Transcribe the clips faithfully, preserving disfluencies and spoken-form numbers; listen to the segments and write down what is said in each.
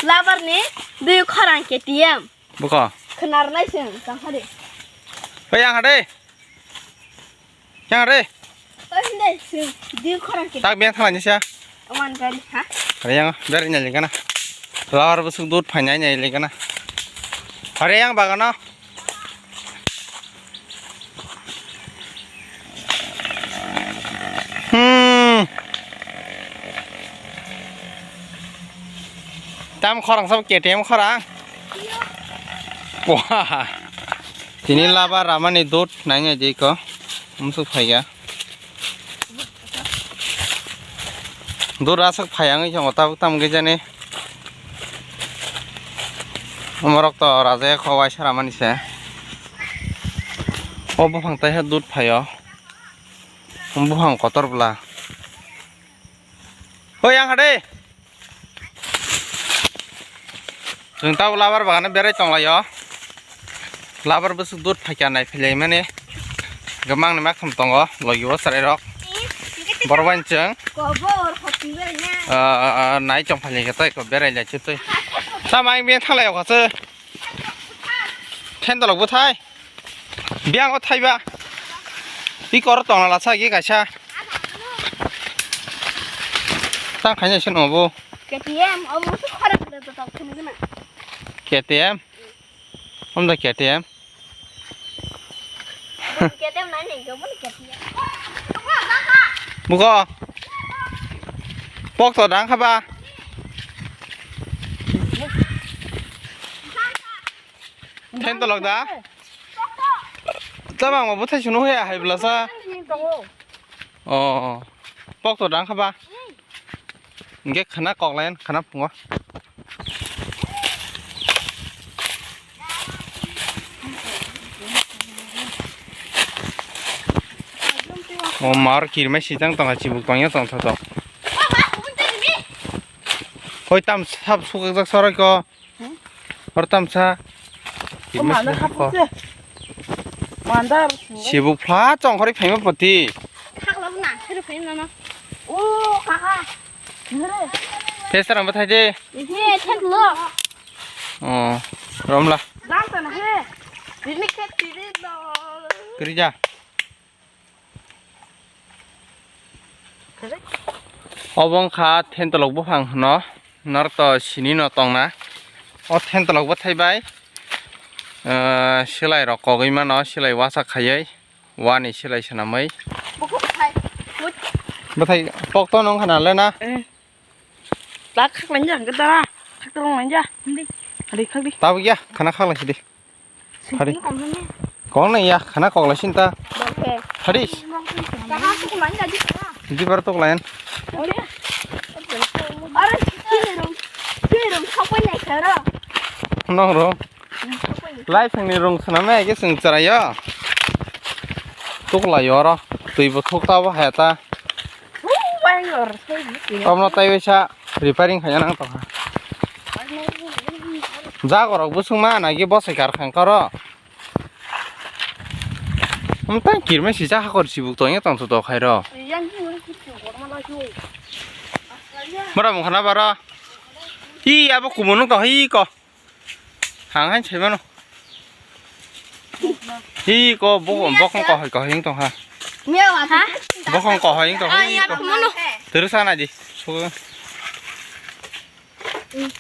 Labar ni dui khorang K T M. Buko. Khnar nai sing tang hari. Oi yang hade. Yang hade. Oi hinde sing dui khorang K T M. Tak biang thalai nisa. Oman gari ha. Hari yang biar ini lagi kana. Labar busuk dut phanya ini lagi kana. Hari yang bagano. Hmm. Tam khorang sab K T M khorang. Wah. Tini laba ramani dot nainai de ko. Musuk phaiga. Dot aswk phai ang tongo tabuk tam gwi jani. Omorok to raja kho waisa ramani se. O buphang taiha dut phaio. Buphang kotor bwla. Hoi, yang hade. Chwng tabo labar bagano berai tonglaio. Labar bwswk dut phaikha nai philai mani. Gabang ni makham tongo, logi o chwrai rok. Borok bai chwng. Kobor, hopi bai na. Ah, ah, ah, nai chong phai khe tei ko berai lai chwtwi. Tamo ang bini thalai o kha se. Then dolok bwthai. Biang o thaiba. Bikor tongna lasa gi kaisa. Tang khaina se no bo. K T M, omo se khorang le to tok thung gana. K T M. Om da K T M. K T M nai nai go, bo K T M. Buko. Pok to dang khaba. Then tolok da. Tabang ma bwthai sunu hoya hai blasa. Oh. Pok to dang khaba. Hingke khana koklayan, khana phungo. O mar kirmai sijang tongkha chibuk tongya tongthotok. Hoi tam sab sukjak soroi ko. Hor tamsa. Mano hapu se. Mandar. Sibuk phla chongkhori phaima poti. Khakla na, khiri phaima na. O kaka. Nere. Pesa ramba thai de. Ye, thek lo. Oh, romla. Jam ta na he. Rini khe tiri lo. Kiri ja. Obo wngkha thentlok buphang hwno, norok to sini no tongna. O thentlok bwthai bai, eh, swlai rok kogwi mano, swlai wasak khaiwi, wani swlai swnamwi. Bwthai pokto no wngkha na le na? Eh. Tak khak lainja, hwnkhe da. Khak tong lainja. Hindi. Hari khak di. Tabuk ya, khana khak lai sidi. Hari. Kok na ya, khana kok lai sinta. Hari. Di bar tok lain. Nong ro. Lai phang ni rung swnam ya, ke sing chara yo. Tok lai yo ro. Twi bo thok ta bo haya ta. Tamno taiwi sa repairing khaina nang tongkha. Jagorok bwswngma nagi bosai kar khang karo. Amtang kirmai sisa hakor sibuk tongya tongthotok khairo. Mora mungkhana baro. Hi abo kumun nung tong hi ko. Hang hai sai mano. Hi ko bo bokong ko hai ko hing tong ha. Miyawa ha? Bokong ko hai tong ha. Terus sana di.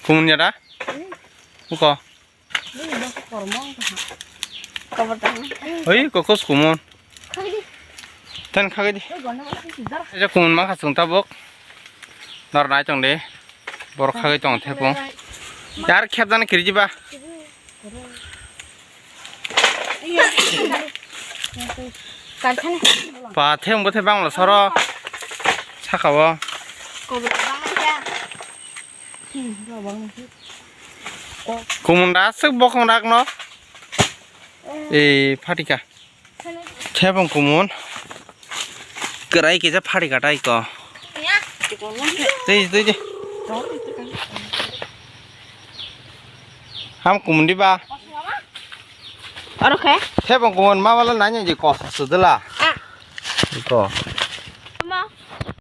Kumun ya da? Buko. Oi ko kos kumun. Ten khagwi di. Eja kumun ma khasung tabuk. Nor nai tong de. Bor khagwi tong thepung. Yar khep jani kiri jiba. Pa theng bo the bangla soro. Saka o. Kumun da aswk bokong rak no. E phatika. Thebong kumun. Kwrai kisa phari katai ko. Tei, tei, tei. Ham kumun di ba? Oro khe? Thebong kumun ma bala nanya je ko sudela. Ah. Ko.